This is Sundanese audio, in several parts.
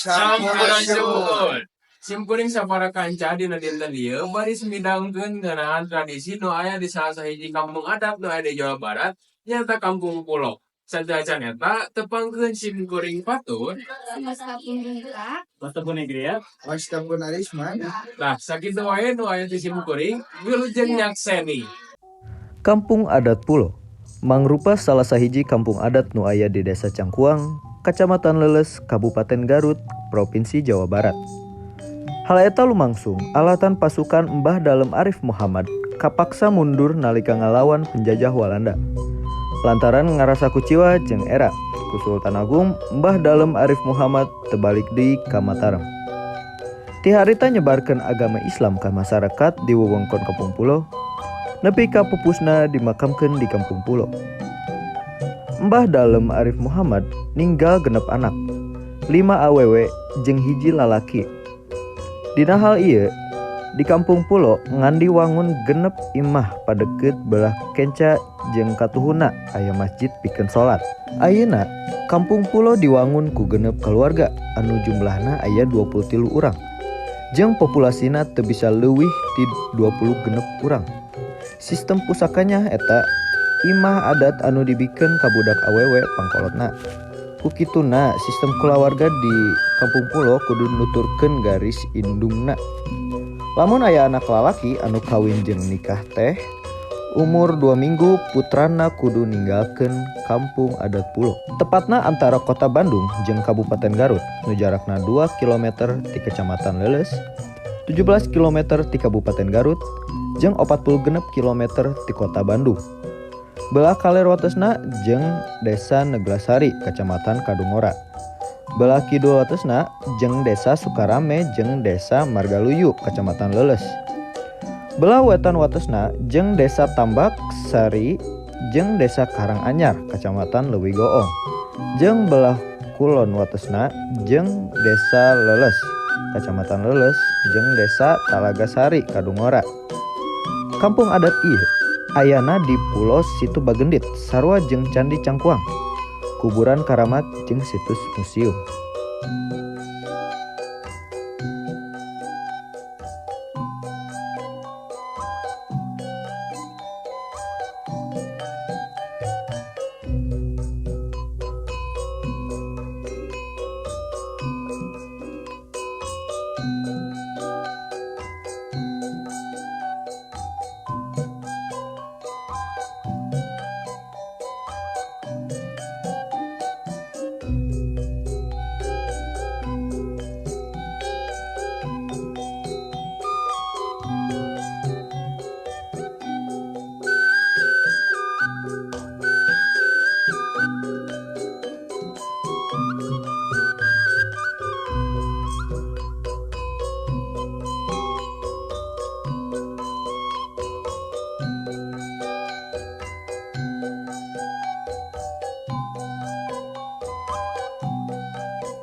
Sampurasun. Simkuring sapara kanca dina dinten ieu baris midangkeun ngeunaan tradisi nu aya di salah sahiji kampung adat nu aya di Jawa Barat, nyaeta Kampung Pulo. Sateuacan eta tepangkeun simkuring Fatur. Tah, sakitu wae nu aya di simkuring, wilujeng nyakseni. Kampung Adat Pulo mangrupa salah sahiji kampung adat nu aya di Desa Cangkuang, Kacamatan Leles, Kabupaten Garut, Provinsi Jawa Barat. Hal eta lumangsung alatan pasukan Mbah Dalem Arif Muhammad kapaksa mundur nalika ngalawan penjajah Walanda. Lantaran ngarasa kuciwa jeung era ku Sultan Agung, Mbah Dalem Arif Muhammad teu balik deui ka Mataram. Ti harita nyebarkeun agama Islam ka masyarakat di wewengkon Kampung Pulo, nepi ka pupusna dimakamkeun di Kampung Pulo. Mbah Dalem Arif Muhammad ninggal 6 anak, 5 awewe jeung 1 lalaki. Dina hal ieu, di Kampung Pulo ngan diwangun 6 imah padeukeut belah kenca jeung katuhuna aya masjid pikeun salat. Ayeuna Kampung Pulo diwangun ku 6 kaluarga anu jumlahna aya 23 urang. Jeung populasina teu bisa leuwih ti 26 urang. Sistem pusakanya eta imah adat anu dibikeun ka budak awewe pangkolotna. Ku kituna sistem kulawarga di Kampung Pulo kudu nuturkeun garis indungna. Lamun aya anak lalaki anu kawin jeung nikah teh umur 2 minggu putrana kudu ninggalkeun Kampung Adat Pulo. Tepatna antara kota Bandung jeung Kabupaten Garut nu jarakna 2 kilometer ti Kecamatan Leles, 17 kilometer ti Kabupaten Garut, jeung 46 kilometer ti kota Bandung. Belah kaler watesna jeung Desa Neglasari, Kecamatan Kadungora. Belah kidul watesna jeung Desa Sukarame jeung Desa Margaluyu, Kecamatan Leles. Belah wetan watesna jeung Desa Tambak Sari jeung Desa Karanganyar, Kecamatan Leuwigoong. Jeung belah kulon watesna jeung Desa Leles, Kecamatan Leles jeung Desa Talagasari, Kadungora. Kampung adat ieu ayana di Pulo Situ Bagendit, sarua jeung Candi Cangkuang, kuburan karamat jeung situs museum.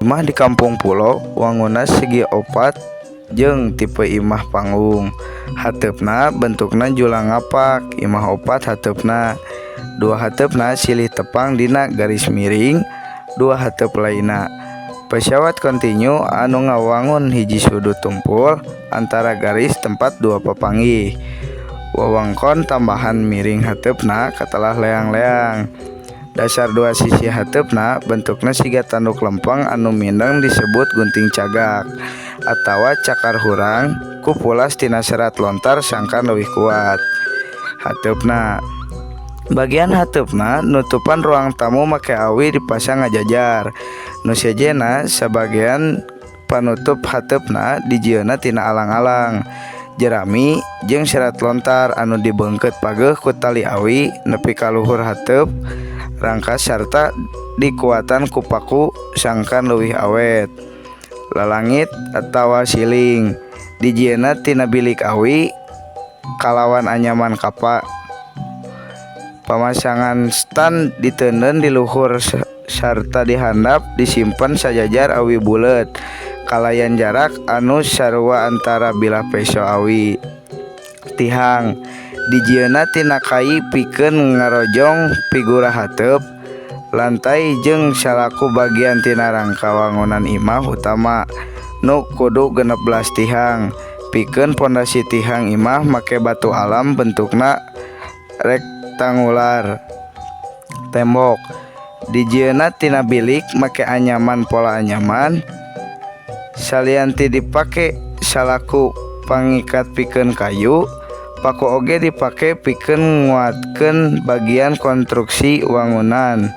Imah di Kampung Pulo wangunna segi opat jeung tipe imah panggung. Hateupna bentukna julang ngapak, imah opat hateupna. 2 hateupna silih tepang dina garis miring, 2 hateup lainna. Pesawat kontinu anu ngawangun hiji sudut tumpul antara garis tempat 2 papanggih. Wewengkon tambahan miring hateupna katelah leang-leang. Dasar 2 sisi hateupna bentukna siga tanduk lempeng anu mindeng disebut gunting cagak atawa cakar hurang ku pulas tina serat lontar sangkan leuwih kuat. Hateupna bagian hateupna nutupan ruang tamu make awi dipasang ngajajar. Nu sejenna sabagian panutup hateupna dijieunna tina alang-alang, jerami jeung serat lontar anu dibeungkeut pageuh ku tali awi nepi ka luhur hateup rangkas sarta dikuatan ku paku sangkan leuwih awet. Lalangit atawa siling dijieunna tina bilik awi kalawan anyaman kapa. Pamasangan stan diteundeun di luhur sarta di handap disimpen sajajar awi buleut kalayan jarak anu sarua antara bilah peso awi. Tihang dijieunna tina kai pikeun ngarojong figura hateup. Lantai jeung salaku bagian tina rangka wangunan imah utama nu kudu 16 tihang. Pikeun pondasi tihang imah make batu alam bentukna rektangular. Tembok dijieunna tina bilik make anyaman pola anyaman. Salian ti dipake salaku pangikat pikeun kayu, paku oge dipake pikeun nguatkeun bagian konstruksi wangunan.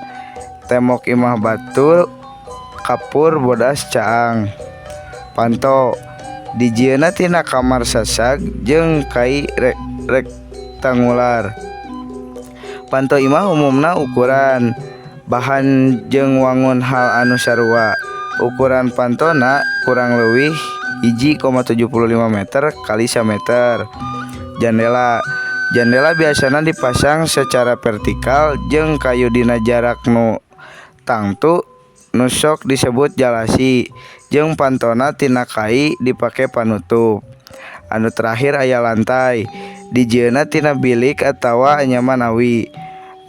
Tembok imah batu kapur bodas caang. Panto dijieunna tina kamar sasag jeung kai rektangular. Panto imah umumna ukuran, bahan jeung wangun hal anu sarua. Ukuran pantona kurang leuwih 1,75 meter kali sameter. Jandela. Jandela biasana dipasang secara vertikal jeung kayu dina jarak nu tangtu nu sok disebut jalasi jeung pantona tina kai dipake panutup. Anu terakhir aya lantai dijieunna tina bilik atawa anyaman awi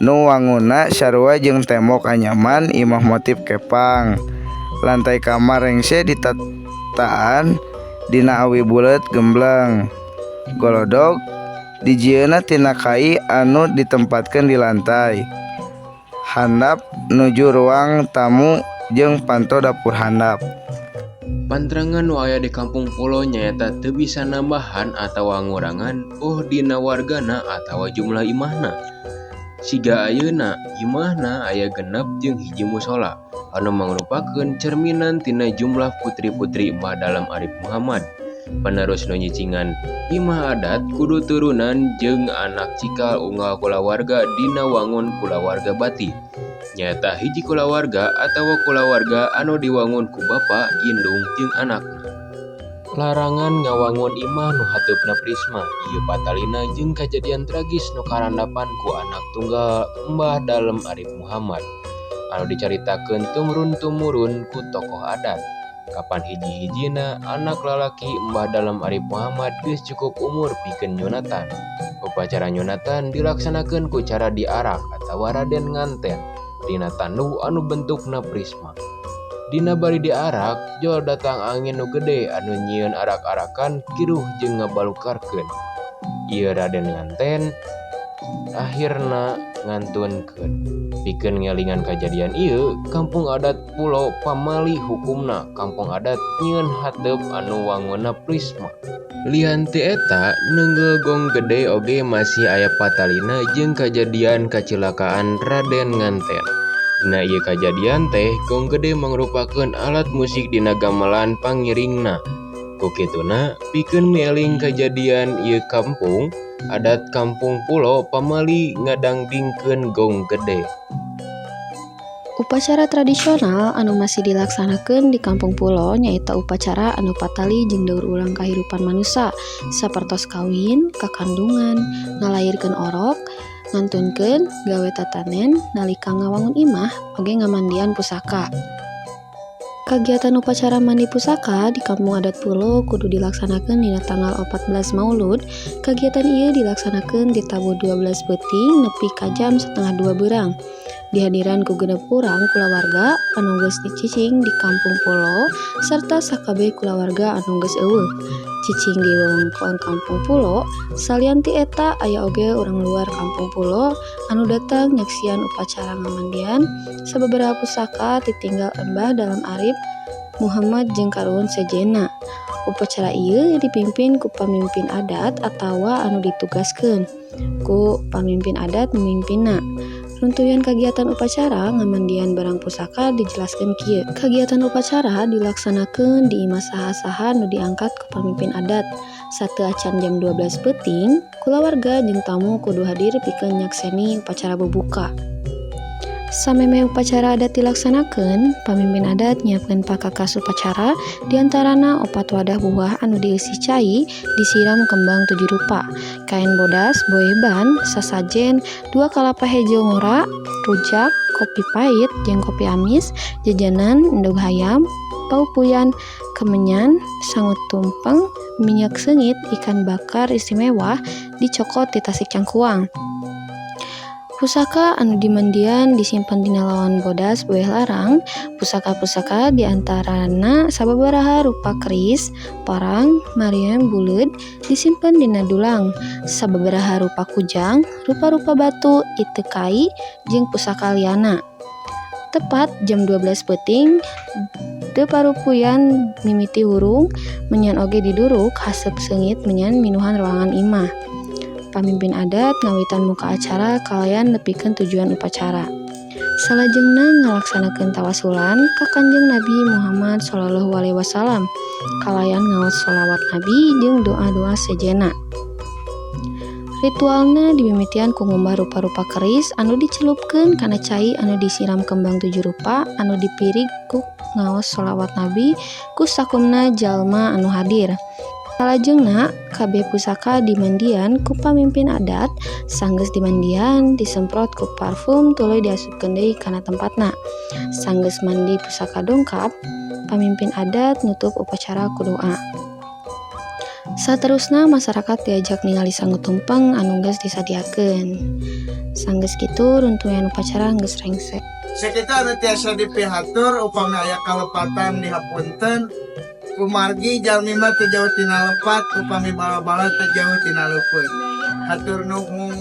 nu wangunna sarua jeung tembok anyaman imah motif kepang. Lantai kamar rengse ditataan dina awi buleut gembleng. Golodog dijieunna tina kai anu ditempatkeun di lantai handap nuju ruang tamu jeung panto dapur handap. Pantrangan nu aya di Kampung Pulo nyaeta teu bisa nambahan atawa ngurangan boh dina wargana atawa jumlah imahna. Siga ayeuna imahna aya 6 jeung 1 musola anu mangrupakeun cerminan tina jumlah putri-putri Mbah Dalem Arif Muhammad. Penerus nu nyicingan imah adat kudu turunan jeung anak cikal unggal kulawarga dina wangun kulawarga bati. Nyaeta hiji kulawarga atawa kulawarga anu diwangun ku bapa, indung jeung anakna. Larangan ngawangun imah nu hateupna prisma ieu patalina jeung kajadian tragis nu karandapan ku anak tunggal Mbah Dalem Arif Muhammad anu dicaritakeun tumurun-tumurun ku tokoh adat. Kapan hiji-hijina anak lalaki Mbah Dalem Arif Muhammad geus cukup umur pikeun nyunatan. Upacara nyunatan dilaksanakeun ku cara diarak atawa Raden Nganten dina tanduh anu bentukna prisma. Dina bari diarak, jol datang angin nu gede anu nyieun arak-arakan kiruh jeung ngabalukarkeun. Ieu Raden Nganten akhirna ngantunkeun. Pikeun ngelingan kajadian ieu, Kampung Adat Pulo pamali hukumna kampung adat nyieun hateup anu wangunna prisma. Lian ti eta, neunggel gong gede oge masih aya patalina jeung kajadian kacilakaan Raden Nganten. Dina ieu kajadian teh, gong gede mangrupakeun alat musik dina gamelan pangiringna. Ku kituna, pikeun mieling kajadian ieu kampung adat Kampung Pulo pamali ngadangdingkeun gong gede. Upacara tradisional anu masih dilaksanakeun di Kampung Pulo nyaeta upacara anu patali jeung daur ulang kahirupan manusa sapertos kawin, kakandungan, ngalairkeun orok, ngantunkeun, gawe tatanen, nalika ngawangun imah, oge ngamandian pusaka. Kagiatan upacara mandi pusaka di Kampung Adat Pulo kudu dilaksanakeun dina tanggal 14 Maulud. Kagiatan ieu dilaksanakeun di tabuh 12 peuting nepi ka jam 1.30 beurang. Dihadiran ku 6 urang kulawarga anu geus cicing di Kampung Pulo serta sakabeh kulawarga anu geus euweuh cicing di wewengkon Kampung Pulo. Salian ti eta aya oge urang luar Kampung Pulo anu datang nyaksian upacara ngamandian sababaraha pusaka titinggal Embah Dalem Arif Muhammad jeung karuhun sejenna. Upacara ieu dipimpin ku pamimpin adat atawa anu ditugaskeun ku pamimpin adat memimpinna. Runtuyan kagiatan upacara ngamandian barang pusaka dijelaskeun kieu. Kagiatan upacara dilaksanakeun di imah saha-saha nu diangkat ku pamimpin adat. Sateu acan jam 12 peuting, kulawarga jeung tamu kudu hadir pikeun nyakseni upacara bubuka. Samemeh upacara adat dilaksanakeun, pamimpin adat nyiapkeun pakakas upacara, diantarana opat wadah buah anu dieusi cai disiram kembang tujuh rupa, kain bodas, boeban, sasajen, dua kalapa hejo ngora, rujak, kopi pahit jeung kopi amis, jajanan, endog hayam, paupuyan, kemenyan, sangu tumpeng, minyak seungit, ikan bakar istimewa dicokot di Tasik Cangkuang. Pusaka anu dimandian disimpen dina lawan bodas bueh larang. Pusaka-pusaka diantarana sababaraha rupa keris, parang, mariam buleud disimpen dina dulang, sababaraha rupa kujang, rupa-rupa batu, iteu kai, jeung pusaka lianna. Tepat jam 12 peuting teu parupuyan mimiti hurung, menyan oge diduruk haseup seungit menyan minuhan ruangan imah. Pamimpin adat ngawitan muka acara kalayan nepikeun tujuan upacara. Salajengna ngalaksanakeun tawasulan ka Kanjeng Nabi Muhammad shallallahu alaihi wasallam kalayan ngaos sholawat nabi jeung doa-doa sejenna. Ritualna dimimitian ku ngumbah rupa-rupa keris anu dicelupkeun kana cai anu disiram kembang tujuh rupa anu dipirig ku ngaos sholawat nabi ku sakumna jalma anu hadir. Salajengna kabeh pusaka dimandian ku pamimpin adat. Sanggeus dimandian, disemprot ku parfum, tuluy diasupkeun deui kana tempatna. Sanggeus mandi, pusaka dongkap, pamimpin adat nutup upacara ku doa. Saterusna masyarakat diajak ningali sangu tumpeng anu geus disadiakeun. Sanggeus kitu runtuyan upacara geus rengse. Sakitu anu tiasa dipihatur, upami aya kalepatan dihapunten. Kumargi jalmi mah teu jauh tina lepat, upami bala-bala teu jauh tina leupeut. Hatur nuhun.